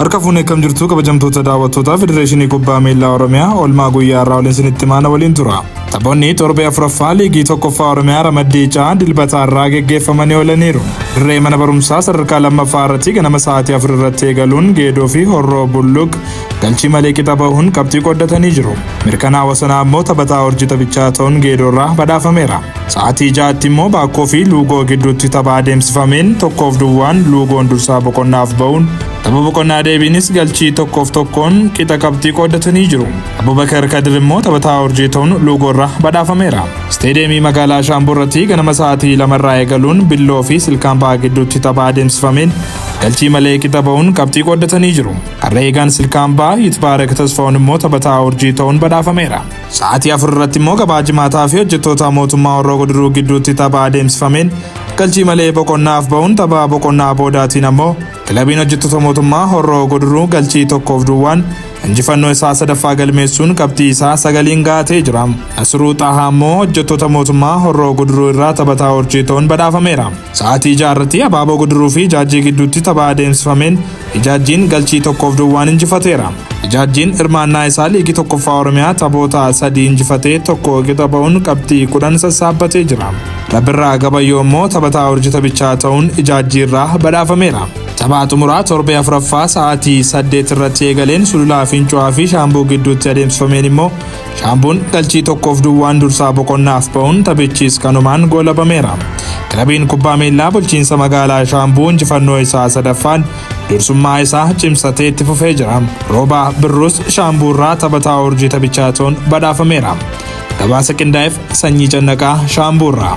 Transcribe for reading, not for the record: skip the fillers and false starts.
Harka fuunee akkam jirtu kabajamtoota daawwattoota Federeeshinii Kubbaa Miillaa Oromiyaa oolmaa guyyaa irraa waliin isinitti maana waliin tura. Taphoonni torbee afuraffaa liigii tokkoffaa Oromiyaa ramaddii C dilbataa irraa geggeeffamanii oolaniiru. Dirree mana barumsaa sadarkaa lammaffaa irratti ganama sa'aatii 4 irratti eegaluun Geedoo fi Horroo Bulluq galchii malee qixa bahuun qabxii qooddatanii jiru. Mirkanaa Wasanaa immoo taphataa urjii taphichaa ta'uun Geedoo irraa badhaafameera. Sa'aatii 6tti immoo Baakkoo fi Luugoo gidduutti tapha adeemsifameen 1-0n Luugoon dursaa boqonnaaf bahuun tapha boqonnaa deebiinis galchii 1-1n qixa qabxii qooddatanii jiru. Abubakar Kadir immoo taphataa urjii ta'uun Luugoo irraa badhaafameera. Isteediyeemii magaalaa Shaambuu irratti ganama sa'aatii 2 irraa eegaluun Billoo fi Silkaampaa gidduutti tapha adeemsifameen galchii malee qixa bahuun qabxii qooddatanii jiru. Har'a eegaan Silkaampaa Yitbaarak Tasfaa'uun immoo taphataa urjii ta'uun badhaafameera. Sa'aatii 4 irratti immoo gabaa jimaataa fi hojjettoota mootummaa Horroo Guduruu gidduutti tapha adeemsifameen galchii malee boqonnaaf bahuun tapha boqonnaa boodaatiin ammoo kilabiin hojjettoota mootummaa Horroo Guduruu galchii 1-0n injifannoo isaa sadaffaa galmeessuun qabxii isaa 9n gahatee jira. Nasruu Xahaa immoo hojjettoota mootummaa Horroo Guduruu irraa taphataa urjii ta'uun badhaafameera. Sa'aatii 6 irratti Abaaboo Guduruu fi Ijaajjii gidduutti tapha adeemsifameen Ijaajjiin galchii 1-0n injifateera. Ijaajjiin hirmaannaa isaa liigii tokkoffaa Oromiyaa taphoota 3 injifatee 1 qixa bahuun qabxii 10 sassaabbatee jira. Rabbirraa Gabayyoo immoo taphataa urjii taphichaa ta'uun Ijaajjii irraa badhaafameera. Tapha xumuraa torbee afuraffaa sa'aatii 8 irratti eegaleen Sululaa Fincu'aa fi Shaambuu gidduutti adeemsifameen immoo Shaambuun galchii 1-0n dursaa boqonnaaf bahuun taphichis kanumaan goolabameera. Kilabiin kubbaa miillaa bulchiinsa magaalaa Shaambuu injifannoo isaa sadaffaan dursummaa isaa cimsatee itti fufee jira. Roobaa Birruus Shaambuurraa taphataa urjii taphichaa ta'uun badhaafameera. Gabaasa qindaa'eef Sanyii Cannaqaa Shaambuurraa.